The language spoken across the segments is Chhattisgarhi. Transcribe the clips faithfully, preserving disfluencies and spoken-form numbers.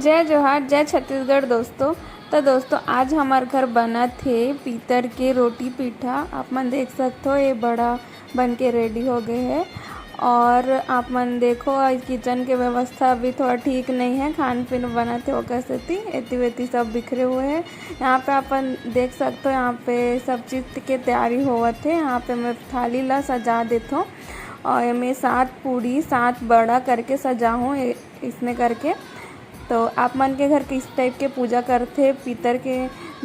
जय जोहार, जय छत्तीसगढ़ दोस्तों। तो दोस्तों, आज हमर घर बनत हे पीतर के रोटी पीठा। आप मन देख सकत हो, ये बड़ा बन के रेडी हो गए है। और आप मन देखो, आज किचन के व्यवस्था भी थोड़ा ठीक नहीं है, खान पीन बनत हे ओकर सेती एती वेती सब बिखरे हुए हैं। यहाँ पे अपन देख सकते हो, यहाँ पे सब चीज के तैयारी होवत है। यहाँ पे मैं थाली ला सजा देथो और एमे सात पूड़ी, सात बड़ा करके सजाहूँ, ए-, इसने करके। तो आप मन के घर किस टाइप के पूजा करथे पीतर के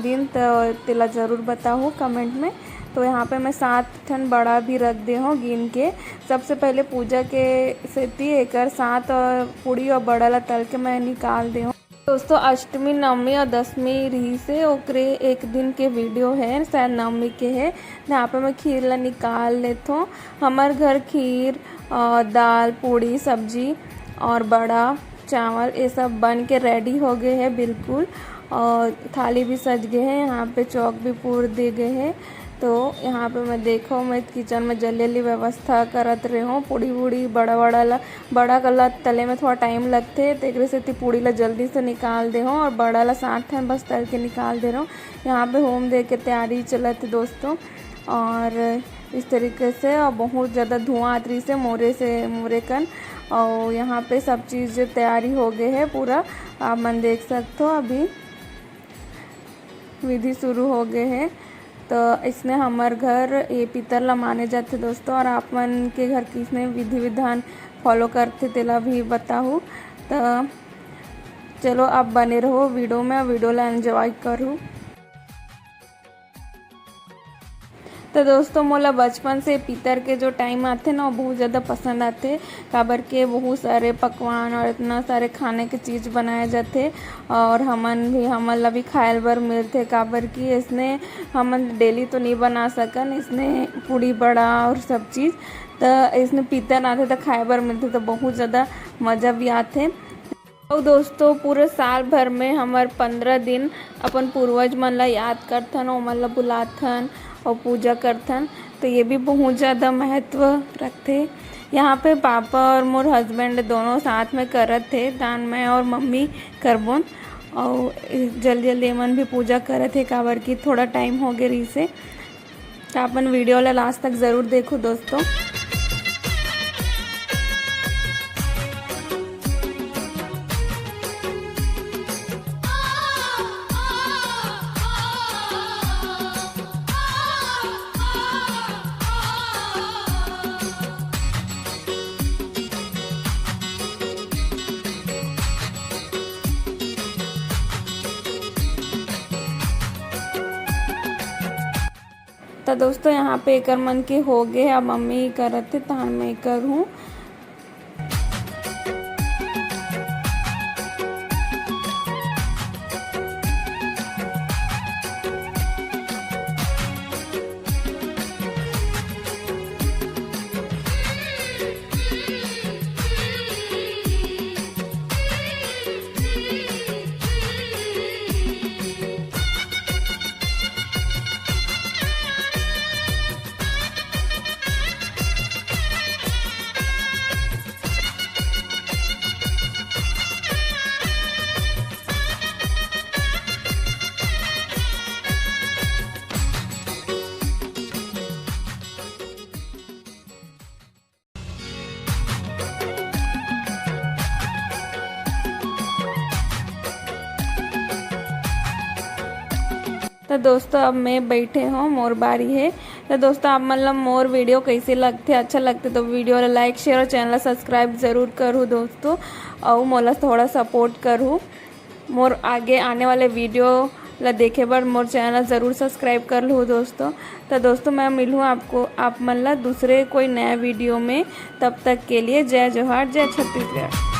दिन, तो तेला जरूर बताहू कमेंट में। तो यहाँ पे मैं सात ठन बड़ा भी रख दे हूँ गिन के। सबसे पहले पूजा के सेती एकर सात और पूड़ी और बड़ा ला तल के मैं निकाल दे हूँ। दोस्तों, अष्टमी, नवमी और दसमी रही से ओकरे एक दिन के वीडियो है, शायद नवमी के है, जहाँ पे मैं खीर ला निकाल लेथो। हमर घर खीर, अ, दाल, पूड़ी, सब्जी और बड़ा चावल, ये सब बन के रेडी हो गए हैं बिल्कुल। और थाली भी सज गए हैं, यहाँ पे चौक भी पूर दे गए हैं। तो यहाँ पे मैं देखो, मैं किचन में जल्दी जल्दी व्यवस्था करत रहे हूँ। पूड़ी वूड़ी बड़ा बड़ा ला, बड़ा कला तले में थोड़ा टाइम लगते, तो एक सेती पूड़ी ला जल्दी से निकाल दे हूँ और बड़ा ला सात ठन बस तल के निकाल दे रहे हूँ। यहाँ पे होम दे के तैयारी चलत है दोस्तों। और इस तरीके से, और बहुत ज़्यादा धुआं आत रही से मोरे से, मोरे कन। और यहाँ पे सब चीज़ तैयारी हो गए है पूरा, आप मन देख सकते हो। अभी विधि शुरू हो गए है। तो इसने हमर घर ये पितर ला माने जाथे दोस्तों, और आप मन के घर किसने विधि विधान फॉलो करथे, तेला भी बताहू। तो चलो, आप बने रहो वीडियो में, वीडियो ला एंजॉय करू। तो दोस्तों, मोला बचपन से पितर के जो टाइम आथे ना, वो बहुत ज़्यादा पसंद आथे, काबर के बहुत सारे पकवान और इतना सारे खाने के चीज़ बनाए जाथे। और हमन भी, हमन ला भी खायल बर मिलथे, काबर कि इसने हमन डेली तो नहीं बना सकन, इसने पूड़ी बड़ा और सब चीज़। तो इसने पितर आथे तो खाए बर मिलथे, तो बहुत ज़्यादा मज़ा भी आथे। अउ दोस्तों, पूरे साल भर में हमर पंद्रह दिन अपन पूर्वज मन ला याद करथन, ओमन ला बुलाथन और पूजा करथन, तो ये भी बहुत ज़्यादा महत्व रखथे। यहाँ पे पापा और मोर हस्बैंड दोनों साथ में करत थे, दान मैं और मम्मी करबोन। और जल्दी जल्दी एमन भी पूजा करत हे, काबर कि थोड़ा टाइम हो गए रही से। तो अपन वीडियो ला लास्ट तक ज़रूर देखो दोस्तों। तो दोस्तों, यहाँ पे एकर मन के हो गए, अब मम्मी करत हे, तहन मैं करहूँ। तो दोस्तों, अब मैं बैठे हूँ, मोर बारी है। तो दोस्तों, आप मन ला मोर वीडियो कैसे लगथे, अच्छा लगथे तो वीडियो ला लाइक, शेयर और चैनल ला सब्सक्राइब जरूर करू दोस्तों, और मोला थोड़ा सपोर्ट करू। मोर आगे आने वाले वीडियो ला देखे बर मोर चैनल ला जरूर सब्सक्राइब कर लू दोस्तों। तो दोस्तों, मैं मिलूँ आपको, आप मन ला दूसरे कोई नया वीडियो में। तब तक के लिए जय जोहार, जय छत्तीसगढ़।